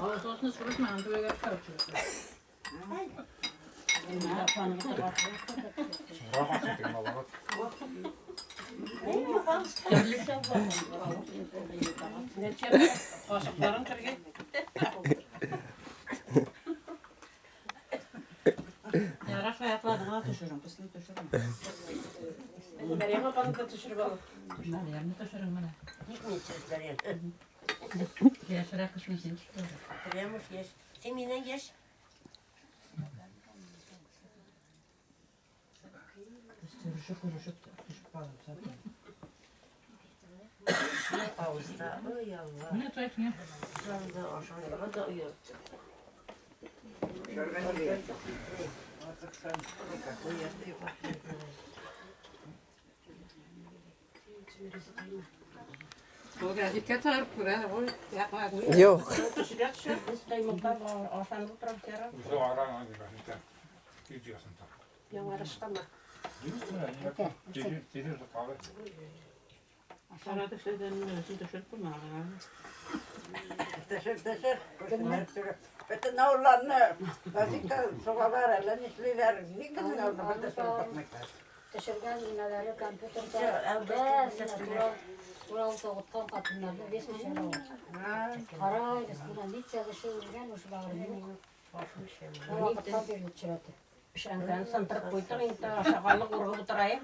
Кашыкларын кергән. Яраш аякларны гына төшерәм, песли төшермә. Мәрьям апаны да төшереп ал. Мәрьямне төшерәм менә. Ник мин төшерәм? Яшьрәк кешене син төшер. Прямо уж яшь. Син миннән яшь. Төшеп, төшеп, төшеп калып затем. Авызда. Ой, Алла. Менә точно. Жанды ашарга да оят. Бу гәзиткә чыгарып күрә, бу якма. Юк. Төшерә төшер. Без каймаклар ашанып утырам тера. Яңарышканмы? Сара төшердән өзен төшереп куймаган. Төшер, төшер. Күрсеннәр, төшер. Бөтен авылларны газета сугалар, әллә нишлиләр. Ник безнең авылны бер дә сугып тотмыйлар? Төшергән инәләре компьютерда без Урал тогыткан хатыннарны без төшерә ул. Карайбыз, менә ничә кеше үлгән уш багры юк. Шул вакыттан бирле төшерәде. Пешәнкәне сындырып куйдык инде, ашаганлык ургып утыраем.